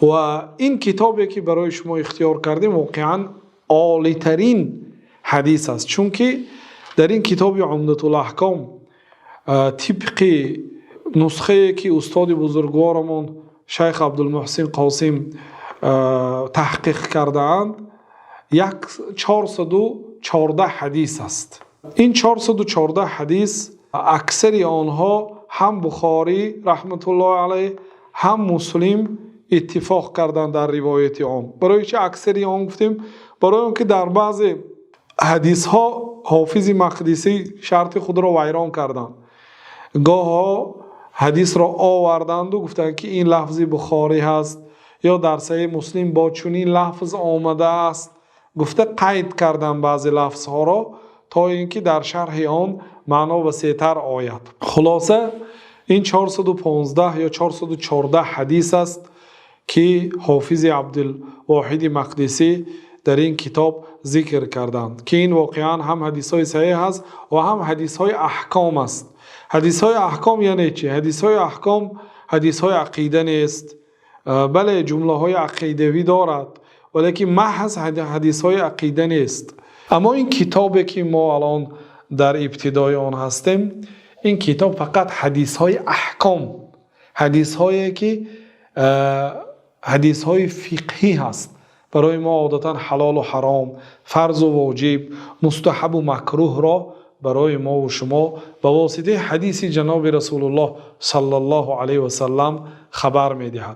Ва ин китобе ки барои шумо ихтиёр кардем, воқеан олитарин ҳадис аст, чунки дар ин китоби Умдатул Аҳком тибқи нусхае ки устоди бузургворамон Шайх Абдулмуҳсин Қосим таҳқиқ кардаанд, як 414 ҳадис аст. Ин 414 ҳадис, аксари онҳо ҳам Бухорӣ раҳматуллоҳи алайҳ, ҳам Муслим иттифоқ карданд дар ривояти он. Барои чи аксари он гуфтем? Барои он ки дар баъзе ҳадисҳо Ҳофизи Мақдисӣ шарти худро вайрон карданд. Гоҳҳо ҳадисро оварданду гуфтанд, ки ин лафзи Бухорӣ ҳаст ё дар Саҳеҳи Муслим бо чунин лафз омадааст гуфта, қайд карданд баъзе лафзҳоро, то ин ки дар шарҳи он маъно васеътар ояд. Хулоса, ин 415 ё 414 ҳадис аст, ки Ҳофизи Абдулвоҳиди Мақдисӣ дар ин китоб зикр карданд, ки ин воқеан ҳам ҳадисҳои саҳеҳ аст ва ҳам ҳадисҳои аҳком аст. Ҳадисҳои аҳком яъне чи? Ҳадисҳои аҳком ҳадисҳои ақида нест. Бале, ҷумлаҳои ақидавӣ дорад, валекин маҳз ҳадисҳои ақида нест. Аммо ин китобе ки мо алон дар ибтидои он ҳастем, ин китоб фақат ҳадисҳои аҳком, ҳадисҳое ки ҳадисҳои фиқҳӣ ҳаст. Барои мо одатан ҳалолу ҳаром, фарзу воҷиб, мустаҳабу макрӯҳро барои мову шумо ба воситаи ҳадиси ҷаноби Расулуллоҳ саллаллоҳу алайҳи васаллам хабар медиҳад.